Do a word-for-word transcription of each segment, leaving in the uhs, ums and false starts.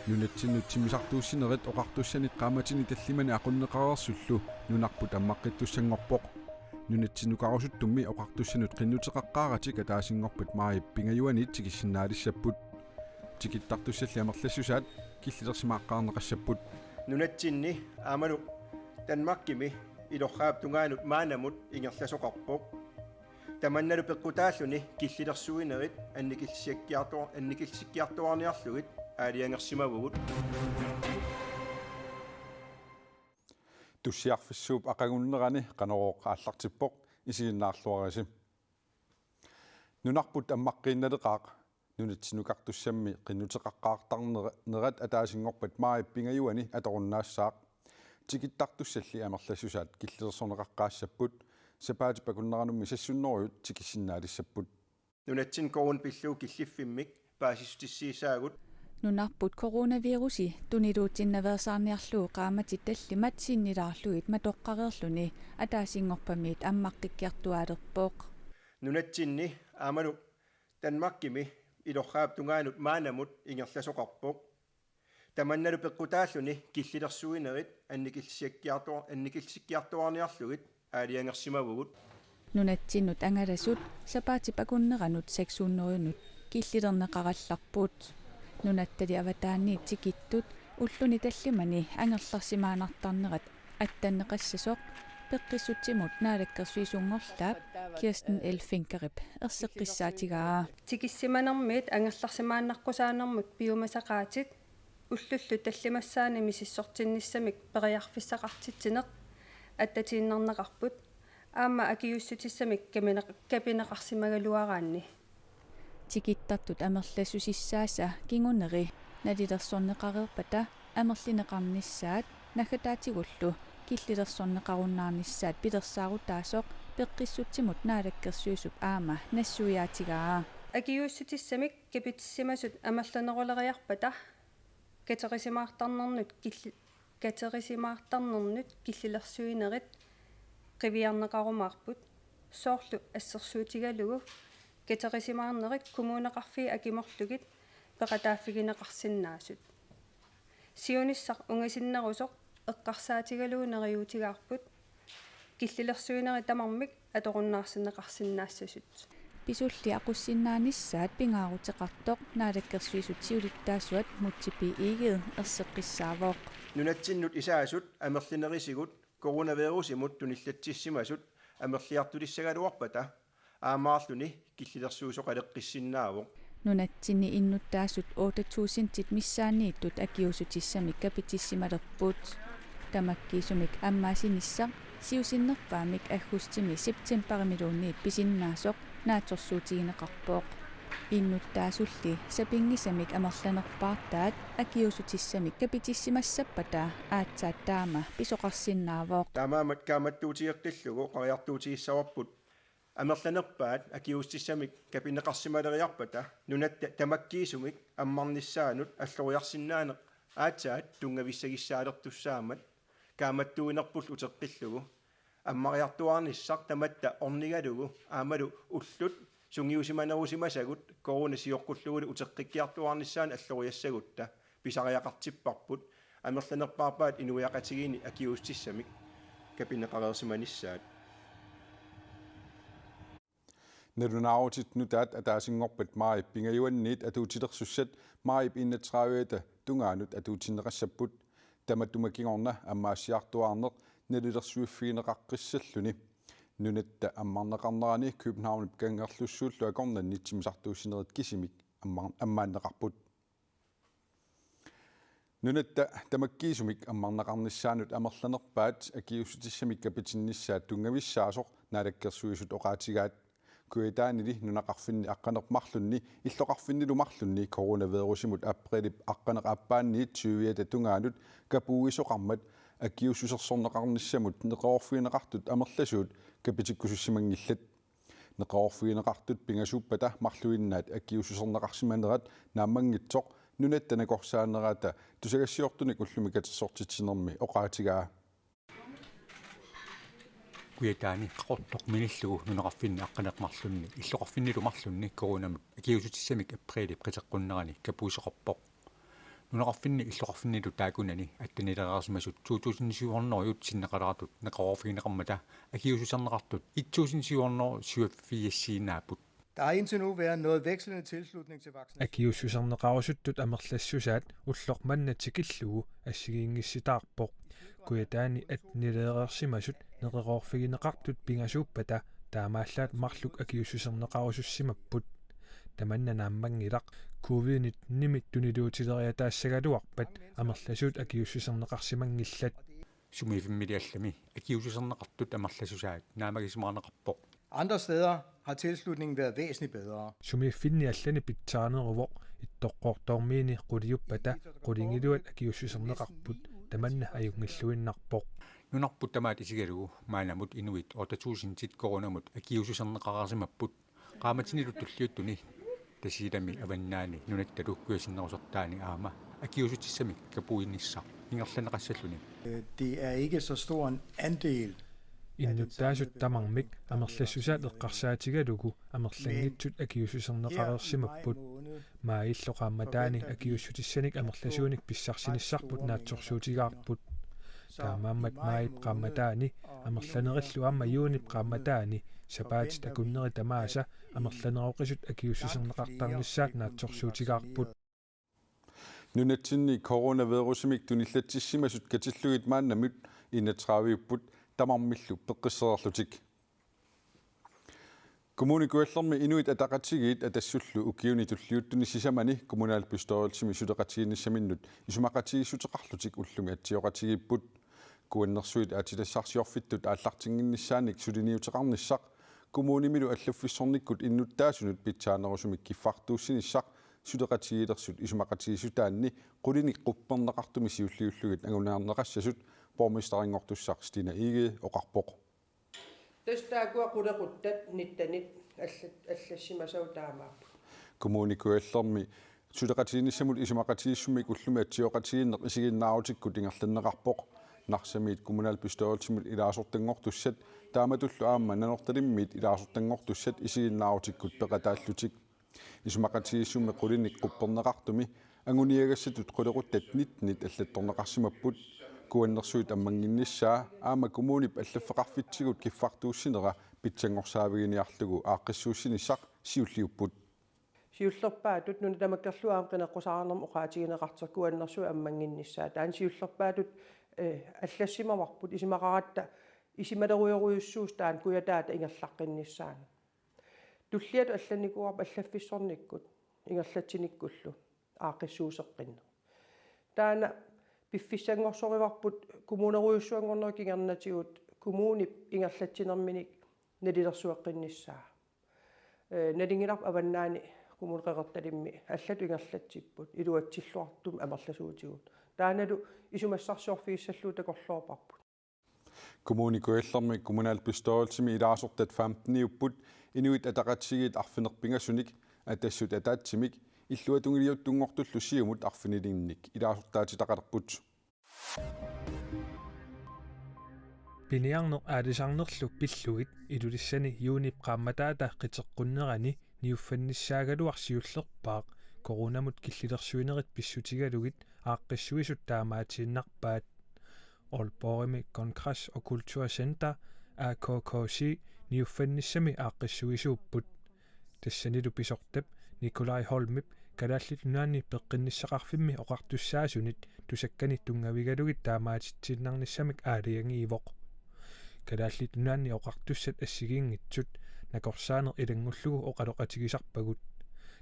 Nunatsinnut timmisartuussinerit oqartussanik qaammatini tallimani aqunneqareersullu nunarput ammaqqittussanngorpoq. Nunatsinnukarusuttummi oqartussanut qinnuteqaqqaaratik ataasinngorpat maajip pingajuani tikissinnaalissapput. Tikittartussalli amerlassusaat killilersimaaqqaarneqassapput. Nunatsinni aammalu Danmarkimi ilorraap tungaanut maannamut ingerlasoqarpoq. Tamannalu peqqutaalluni killilersuinerit annikillisikkiartu-, annikillisikkiartuaarniarlugit aalajangersimavugut. Tussiarfissuup aqagunnerani Qanorooq aallartippoq, isiginnaarluarisi. Nunarput ammaqqiinnaleqaaq. Nunatsinnukartussammi qinnuteqaqqaartarnerat ataasinngorpat maajip pingajuani atorunnaassaaq. Tikittartussalli amerlassusaat killilersorneqaqqaassapput, sapaatip akunneranummi seks hundrede tikissinnaalissapput. Nunatsinni corona pillugu killiffimmik paasissutissiissaagut. Nunarput coronavirusi tuniluutsinnaveersaarniarlugu qaammatit tallimat sinnilaarlugit matoqqareerluni ataasinngorpamiit ammaqqikkiartuaalerpoq. Nunatsinni aammalu Danmarkimi ilorraap tungaanut maannamut ingerlasoqarpoq. Tamannalu peqqutaalluni killilersuinerit annikillisikkiartu-, annikillisikkiartuaarniarlugit aalajangersimavugut. Nunatsinnut angalasut sapaatip akunneranut seks hundrede killilerneqarallarput. Nunattali avataaniit tikittut ulluni tallimani angerlarsimaannartarnerat attanneqassasoq peqqissutsimut naalakkersuisunngorlaap Kirsten L. Finkerip erseqqissaatigaa. Tikissimanermiit angerlarsimaannaqqusaanermut piumasaqaatit ullullu tallimassaani misissortinnissamik periarfissaqartitsineq attatiinnarneqarput. Aamma akiuussutissamik kapineq-, kapineqarsimagaluaraanni. Tikittartut amerlassusissaasa kinguneri nalilersorneqareerpata amerlineqarnissaat naggataatigullu killilersorneqarunnaarnissaat pilersaarutaasoq peqqissutsimut naalakkersuisup aamma nassuiaatigaa. Akiuussutissamik kapitissimasut amerlaneruleriarpata katerisimaartarnernut killi-, katerisimaartarnernut killilersuinerit qiviarneqarumaarput, soorlu assersuutigalugu katerisimaarnerit kommuneqarfiit akimorlugit peqataaffigineqarsinnaasut. Siunissaq ungasinnerusoq eqqarsaatigalugu neriuutigaarput killilersuinerit tamarmik atorunnaarsinneqarsinnaassasut. Pisulli aqussinnaanissaat pingaaruteqartoq Naalakkersuisut siulittaasuat Múte B. Egede erseqqissaavoq. Nunatsinnut isaasut amerlinerisigut coronavirusimut tunillatsissimasut amerliartulissagaluarpata aammaarluni killilersuisoqaleqqissinnaavoq. Nunatsinni innuttaasut otte tusindit missaanniittut akiuussutissamik kapitissimalerput. Tamakkiisumik ammaasinissaq siusinnerpaamik aggustimi septembarimiluunniit pisinnaasoq naatsorsuutigineqarpoq. Innuttaasulli sapinngisamik amerlanerpaartaat akiuussutissamik kapitissimassappata aatsaat taama pisoqarsinnaavoq. Taamaammat kaammattuutigeqqillugu oqariartuutigissavarput amerlanerpaat akiuussutissamik kapineqarsimaleriarpata nunatta tamakkiisumik ammarnissaanut alloriarsinnaaneq aatsaat tunngavissagissaalertussaammat kaammattuinerpullu uteqqillugu. Ammariartuaarnissaq tamatta ornigalugu aammalu ullut sungiusimanerusimasagut corona sioqqullugulu uteqqikkiartuaarnissaanut alloriassagutta pisariaqartipparput amerlanerpaarpaat inuiaqatigiinni akiuussutissamik kapineqareersimanissaat. Nalunaarutit nutaat ataasinngorpat maajip pingajuanniit atuutilersussat maajip enogtredive tungaanut atuutsinneqassapput. Tamatuma kingorna ammaassiartuaarneq nalilersuiffigineqaqqissalluni. Nunatta ammarneqarnerani Københavnip Kangerlussuullu akornanni timmisartuussinerit kisimik ammar-, ammaanneqarput. Nunatta tamakkiisumik ammarneqarnissaanut amerlanerpaat akiuussutissamik kapitinnissaat tunngavissaasoq Naalakkersuisut oqaatigaat. Kujataanili nunaqarfinni aqqaneq-marlunni illoqarfinnilu marlunni coronavirusimut aprilip aqqaneq-aappaanniit tyviata tungaanut kapuuisoqarmat akiuussusersorneqarnissamut neqeroorfigineqartut amerlasuut kapitikkusussimanngillat. Neqeroorfigineqartut pingasuuppata marluinnaat akiuussuserneqarsimanerat naammanngitsoq nunatta nakorsaanerata tusagassiortunik ullumi katersortitsinermi oqaatigaa. Kujataani Qaqortoq minillugu nunaqarfinni aqqaneq-marlunni illoqarfinnilu marlunni coronamut akiuussutissamik apriilip qiteqqunnerani kapuusoqarpoq. Nunaqarfinni illoqarfinnilu taakkunani attenilereersimasut to tusind syv hundrede sinneqalaartut neqeroorfigineqarmata akiuussuserneqartut et tusind syv hundrede syvogfirsiinnaapput. Der har indtil nu været noget vekslende tilslutning til vaccinationen. Akiuussuserneqarusuttut amerlassusaat ulloq manna tikillugu assigiinngissitaarpoq. Kujataani attenilereersimasut neqeroorfigineqartut pingasuuppata taamaallaat marluk akiuussuserneqarusussimapput. Tamanna naammanngilaq covid nitten-imit tuniluutileriataassagaluarpat amerlasuut akiuussuserneqarsimanngillat. Sumiiffimmili allami akiuussuserneqartut amerlassusaat naammagisimaarneqarpoq. Andre steder har tilslutningen været væsentligt bedre. Sumiiffinni allani pitsaaneruvoq, Ittoqqortoormiini quliuppata qulingiluat akiuussuserneqarput, tamanna ajunngilluinnarpoq. Nunarput tamaat isigalugu maannamut inuit otte tusindit coronamut akiuussuserneqareersimapput. Qaammatinilu tulliuttuni Tasiilami Avannaani Nunattalu Kujasinnerusortaani aamma akiuussutissamik kapuinissaq ingerlanneqassalluni. Det er ikke så stor en andel. Innuttaasut tamarmik amerlassusaat eqqarsaatigalugu amerlanngitsut akiuussuserneqareersimapput. Maajillu qaammataani akiuussutissanik amerlasuunik pissarsinissarput naatsorsuutigaarput. Taamaammat maajip qaammataani amerlanerillu aamma juunip qaammataani sapaatit akunneri tamaasa amerlaneroqisut akiuussuserneqartarnissaat naatsorsuutigaarput. Nunatsinni coronavirusimik tunillatsissimasut katillugit maannamut enogtredive-upput tamarmillu peqqissereerlutik. Kommune Kujallermi Inuit Ataqatigiit Atassullu ukiuni tulliuttuni sisamani kommunalbestyrelsimi suleqatigiinnissaminnut isumaqatigiissuteqarlutik ullumi atsioqatigiipput. Kuannersuit aatsitassarsiorfittut aallartinnginnissaannik suliniuteqarnissaq kommunimilu allaffissornikkut innuttaasunut pitsaanerusumik kiffartuussinissaq suleqatigiilersut isumaqatigiissutaanni qulinik qupperneqartumi siulliullugit anguniarneqassasut borgmesterinngortussaq Stine Egede oqarpoq. Tassa taakkua qulequttat nittenit allat-, allassimasagut taamaapput. Kommune Kujallermi suleqatigiinnissamut isumaqatigiissummik ullumi atsioqatigiinneq isiginnaarutikkut ingerlanneqarpoq. Narsamiit kommunalbestyrelsimut ilaasortanngortussat taamatullu aamma Nanortalimmiit ilaasortanngortussat isiginnaarutikkut peqataallutik. Isumaqatigiissummi qulinik qupperneqartumi anguniagassatut qulequttat nittenit allattorneqarsimapput. Kuannersuit ammannginnissaa aamma kommunip allaffeqarfitsigut kiffartuussinera pitsanngorsaaffiginiarlugu aaqqissuussinissaq siulliupput. Siullerpaatut nuna tamakkerlugu aamma qineqqusaarnermut oqaatigineqartoq kuannersuit ammannginnissaa. Taanna siullerpaatut, eh, allassimavarput isumaqaratta isumalerujorujussuusoq taanna kujataata ingerlaqqinnissaanut. Tulliatut allannikuuarput allaffissornikkut ingerlatsinikkullu aaqqissuusseqqinneq. Taanna piffissanngorsorivarput kommunerujussuanngornerup kingornatigut kommunip ingerlatsinerminik nalilersueqqinnissaa. Eh, nalunngilarput Avannaani Kommune Qeqertalimmi allatut ingerlatsipput iluatsilluartumik amerlasuutigut. Taannalu isumassarsiorfigissallugu takorloorparput. Kommune Kujallermi kommunalbestyrelsimi ilaasortat femteniupput Inuit Ataqatigiit arfineq-pingasunik, Atassut ataatsimik, illuatungiliuttunngortullu Siumut arfinilinnik ilaasortaatitaqalerput. Piniarneq aalisarnerlu pillugit Ilulissani juunip qaammataata qiteqqunnerani niuffannissaagaluaq siullerpaaq coronamut killilersuinerit pissutigalugit aaqqissuisut taamaatiinnarpaat. Aalborgimi Kongres og Kulturcenter, A K K C, niuffannissami aaqqissuisuupput. Tassanilu pisortap Nikolaj Holmip Kalaallit Nunaanni peqqinnissaqarfimmi oqartussaasunit tusakkani tunngavigalugit taamaatitsiinnarnissamik aalajangiivoq. Kalaallit Nunaanni oqartussat assigiinngitsut nakorsaaneq ilanngullugu oqaloqatigisarpagut.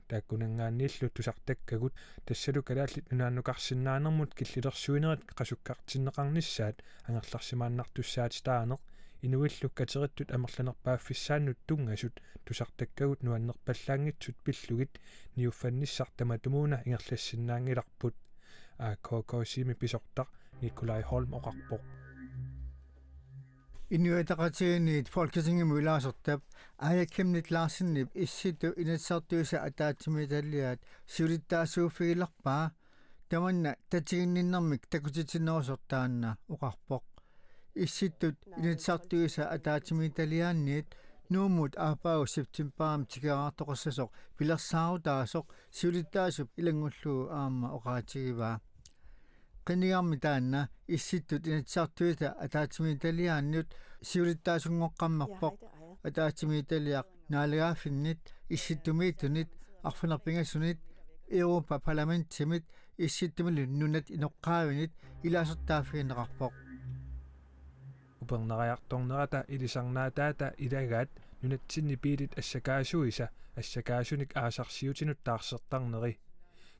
Taakkunanngaanniillu tusartakkagut tassalu Kalaallit Nunaannukarsinnaanermut killilersuinerit qasukkartinneqarnissaat angerlarsimaannartussaatitaaneq inuillu katerittut amerlanerpaaffissaannut tunngasut tusartakkagut nuannerpallaanngitsut pillugit niuffannissaq tamatumuuna ingerlassinnaanngilarput, A K K C-mi pisortaq Nikolaj Holm oqarpoq. Inuit Ataqatigiinniit Folketingimut ilaasortap Aaja Chemnitz Larsenip Issittut Inatsisartuisa ataatsimiititaliaat siulittaasuuffigilerpaa tamanna tatiginninnermik takutitsinerusoq taanna oqarpoq. Issittut Inatsisartuisa ataatsimiititaliaanniit Nuummut aappaagu septembarimi tikeraartoqassasoq pilersaarutaasoq siulittaasup ilanngullugu aamma oqaatigivaa. Qinigarmi taanna Issittut Inatsisartuisa ataatsimiititaliaanniit siulittaasunngoqqammerpoq. Ataatsimiititaliaq naalagaaffinnit, Issittumiittunit, arfineq-pingasunit, Europa Parlamentimit, Issittumilu nunat inoqqaavinit ilaasortaaffigineqarpoq. Upernariartornerata ilisarnaataata ilagaat nunatsinni biilit assakaasuisa assakaasunik aasarsiutinut taarsertarneri.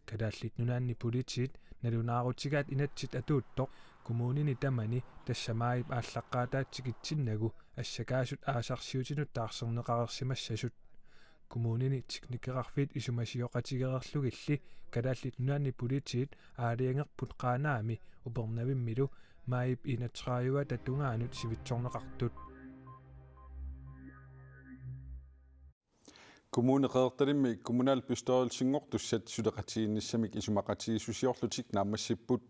Kalaallit Nunaanni Politiit nalunaarutigaat inatsit atuuttoq kommunini tamani tassa maajip aallaqqaataata tikitsinnagu assakaasut aasarsiutinut taarserneqareersimassasut. Kommunini teknikeqarfiit isumasioqatigereerlugilli Kalaallit Nunaanni Politiit aalajangerput Qaanaami Upernavimmilu maajip enogtredive-ata tungaanut sivitsorneqartut. Kommune Qeqertalimmi kommunalbestyrelsinngortussat suleqatigiinnissamik isumaqatigiissusiorlutik naammassipput.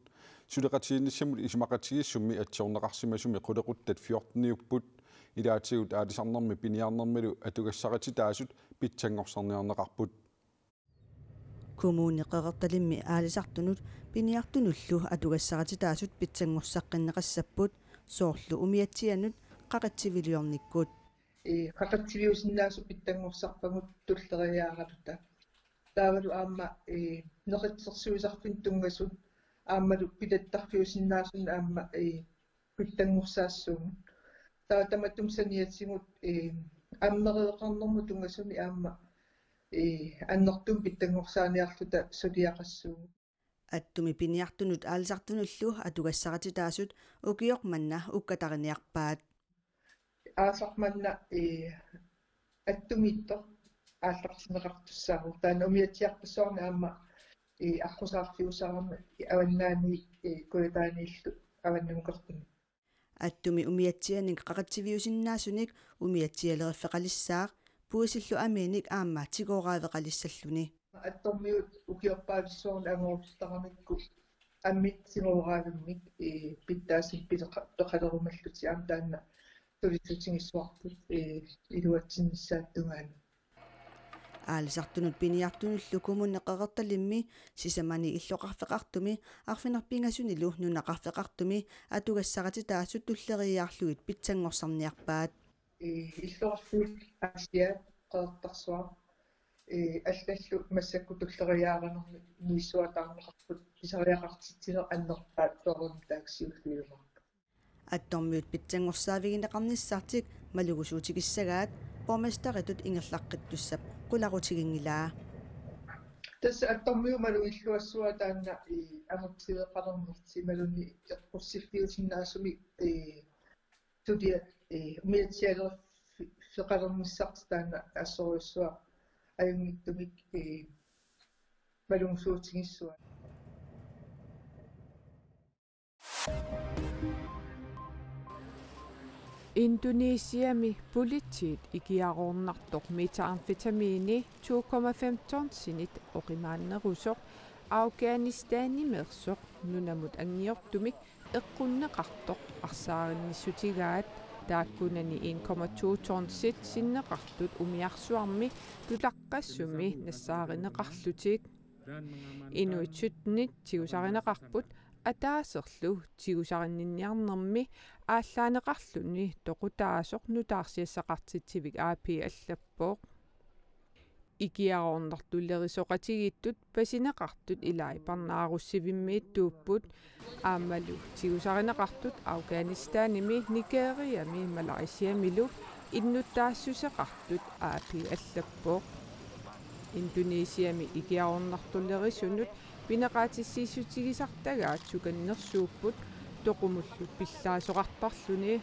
Suleqatigiinnissamut isumaqatigiissummi atsiorneqarsimasumi qulequttat fjorteniupput. Ilaatigut aalisarnermi piniarnermilu atugassarititaasut pitsanngorsarniarneqarput. Kommune Qeqertalimmi aalisartunut piniartunullu atugassarititaasut pitsanngorsarneqassapput, soorlu umiatsianut qaqitsiviliornikkut. Ee, qaqitsilerisinnaasut pitsanngorsarpagut tulleriiaaralluta. Taavalu aamma, ee, neqitsersuisarfinnut tunngasut aammalu pilattarfiusinnaasunut aamma, ee, pitsanngorsaassaagut. Taava tamatuma saniatigut, ee, ammereernermut tunngasumik aamma, ee, annertuumik pitsanngorsaaniarluta suliaqassaagut. Attumi piniartunut aalisartunullu atugassarititaasut ukioq manna ukkatariniarpaat. Aasaq manna, ee, attumiittoq aallartinneqartussaavoq. Taanna umiatsiarpassuarni aamma, ee, aqqusaarfiusarami avannaani, ee, Kujataaniillu avannannukartumi. Attumi umiatsianik qaqitsiviusinnaasunik umiatsialeriffeqalissaaq, puisillu amiinik aamma tigooraafeqalissalluni. Attormiut ukiorpaalussuarni angoruttaramikku ammit tigooraaffimmik, ee, pitsaasumik pileqa-, peqalerumallutik aamma taanna tulissutigissavarput, ee, iluatsinnissaata tungaanut. Aalisartunut piniartunullu Kommune Qeqertalimmi sisamani illoqarfeqartumi arfineq-pingasunilu nunaqarfeqartumi atugassarititaasut tulleriiaarlugit pitsanngorsarniarpaat. Ee, illoqarfiit Aasiaat, Qeqertarsuaq, ee, allallu massakkut tulleriiaarnermi niissuataarneqarput pisariaqartitsineq annerpaaq soorunami taakku siulliumaarput. Attormiut pitsanngorsaavigineqarnissartik malugusuutigissagaat borgmesteritut ingerlaqqittussap qularutiginngilaa. Tassa attormiut malugilluassavaat taanna, ee, angutsiveqalernertik imaluunniit eqqussiffiusinnaasumik, ee, suliaq, ee, umiatsialerfi-, -feqalernissartik taanna assorujussuaq ajunngitsumik, ee, malugusuutigissavat. Indonesiami politiit ikiaroornartoq metamfetamini to komma fem tonsinit oqimaannerusoq Afghanistanimeersoq nunamut anngiortumik eqqunneqartoq arsaarinnissutigaat, taakkunani en komma to tonsit sinneqartut umiarsuarmi tulaqqasumi nassaarineqarlutik. Inuit syttenit tigusarineqarput ataaserlu tigusarinninniarnermi aallaaneqarluni toqutaasoq nutaarsiassaqartitsivik A P allappoq. Ikiaroornartulerisoqatigiittut pasineqartut ilai parnaarussivimmiittuupput, aammalu tigusarineqartut Afghanistanimi, Nigeriami Malaysiamilu innuttaassuseqartut A P allappoq. Indonesiami ikiaroornartulerisunut pineqaatissiissutigisartagaat sukannersuupput toqumullu pillaasoqartarluni.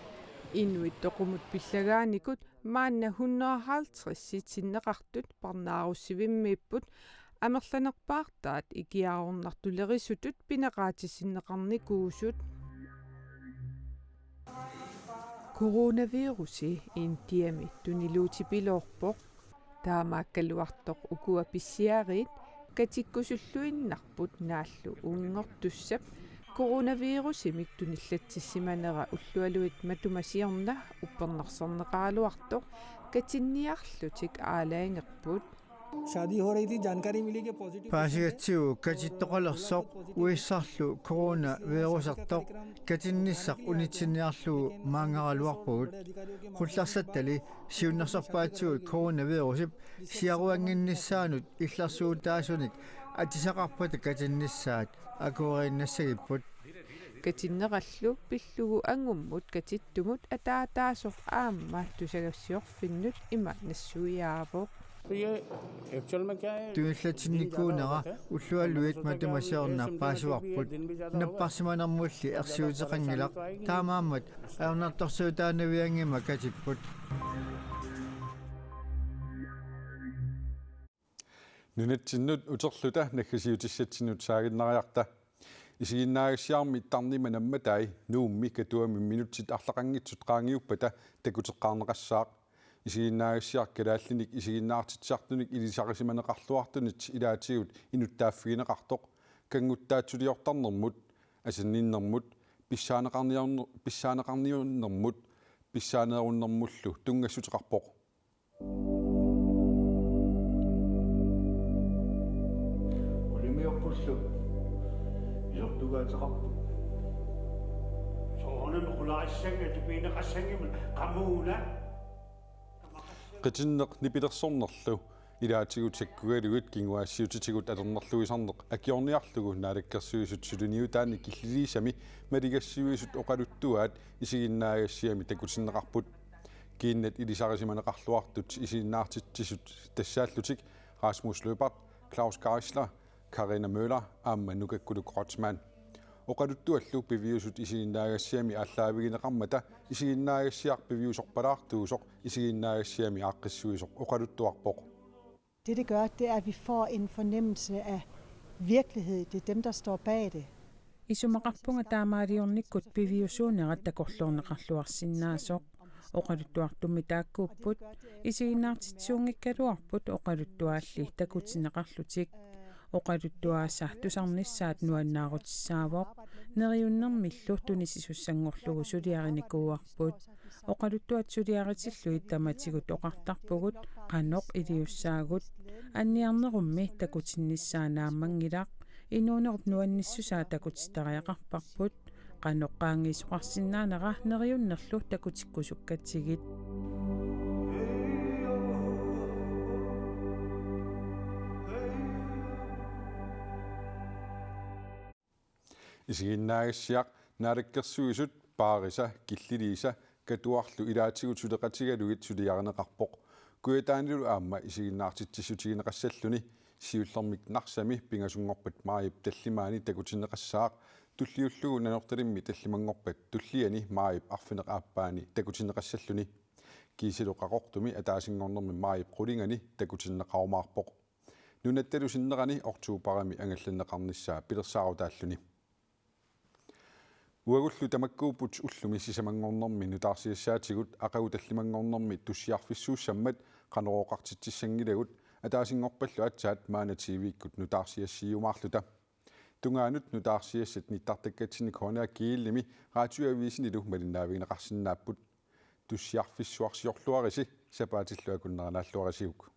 Inuit toqumut pillagaanikut maanna hundrede og halvtredsit sinneqartut parnaarussivimmiipput amerlanerpaartaat ikiaroornartulerisutut pineqaatissinneqarnikuusut. Coronavirusi Indiami tuniluutipiloorpoq. Taamaakkaluartoq ukua pissiariit katikkusulluinnarput naallu uinngortussap Coronavirusimik tunillatsissimanera ullualuit matuma siorna uppernarsorneqaraluartoq katinniarlutik aalajangerput. शादी हो रही थी, जानकारी मिली कि positive Paasigatsigu katittoqalersoq uissarlu coronavirusertoq katinnissaq unitsinniarlugu maangaraluarpugut. Qullersattali siunnersorpaatigut coronavirusip siaruannginnissaanut illersuutaasunik atisaqarpata katinnissaat akueriinnassagipput. Katinnerallu pillugu angummut katittumut ataataasoq aamma tusagassiorfinnut ima nassuiaavoq. तो ये एक्चुअल में क्या है? Tunillatsinnikuunera ullualuit matuma siorna paasivarput. Napparsimanermulli ersiuteqanngilaq, taamaammat ajornartorsiutaanavianngimmat katipput. Nunatsinnut uterluta naggasiutissatsinnut saaginnariarta. Isiginnaagassiarmi tarnima nammatai Nuummi Katuami minutsit arlaqanngitsut qaangiuppata takuteqqaarneqassaaq. Isiginnaagassiaq kalaallinik isiginnaartitsisartunik ilisarisimaneqarluartunit ilaatigut inuttaaffigineqartoq kannguttaatsuliortarnermut, asanninnermut, pissaaneqarniorner-, pissaaneqarniunnermut, pissaaneerunnermullu tunngassuteqarpoq. Qulimioqqullu isertugaateqarpoq. Soorunami qularissanngimmat tupigineqassanngimmat qamuuna. Qitinneq nipilersornerlu ilaatigut sakkugalugit kinguaassiuutitigut atornerluisarneq akiorniarlugu Naalakkersuisut suliniutaani killiliisami maligassiuisut oqaluttuaat isiginnaagassiami takutinneqarput. Kiinnat ilisarisimaneqarluartut isiginnaartitsisut tassaallutik Rasmus Løbert, Claus Geisler, Karina Møller aamma Nukakkuluk Kreutzmann. Oqaluttuallu piviusut isiginnaagassiami aallaavigineqarmata isiginnaagassiaq piviusorpalaartuusoq isiginnaagassiami aaqqissuisoq oqaluttuarpoq. Det, det gør, det er, at vi får en fornemmelse af virkelighed. Det er dem, der står bag det. Isumaqarpunga taamaaliornikkut piviusuunera takorloorneqarluarsinnaasoq. Oqaluttuartummi taakkuupput, isiginnaartitsisuunngikkaluarput oqaluttuaalli takutinneqarlutik. Oqaluttuaasa tusarnissaat nuannaarutissaavorlu, neriunnermillu tunisisussanngorlugu suliarinikuuarput. Oqaluttuat suliaritillugit tamatigut oqartarpugut qanoq iliussaagut. Anniarnerummi takutinnissaa naammanngilaq. Inuunerup nuannissusaa takutittariaqarparput. Qanoq qaangiisoqarsinnaanera neriunnerlu takutikkusukkatsigit. Isiginnaagassiaq Naalakkersuisut, Paarisa, Killiliisa, Katuarlu ilaatigut suleqatigalugit suliarineqarpoq. Kujataanilu aamma isiginnaartitsissutigineqassalluni. Siullermik Narsami pingasunngorpat maajip tallimaani takutinneqassaaq, tulliullugu Nanortalimmi tallimanngorpat tulliani maajip arfineq-aappaani takutinneqassalluni. Kiisalu Qaqortumi ataasinngornermi maajip qulingani takutinneqarumaarpoq. Nunattalu sinnerani oktobarimi angallanneqarnissaa pilersaarutaalluni. Uagullu tamakkuupput ullumi sisamanngornermi nutaarsiassaatigut, aqagu tallimanngornermi tussiarfissuussammat Qanorooqartitsissanngilagut, ataasinngorpallu aatsaat maanna T V-kkut nutaarsiassiiumaarluta. Tungaanut nutaarsiassat nittartakkatsinni K N R G L-imi Radioavisinilu malinnaavigineqarsinnaapput. Tussiarfissuarsiorluarisi, sapaatillu akunnera naalluarisiuk.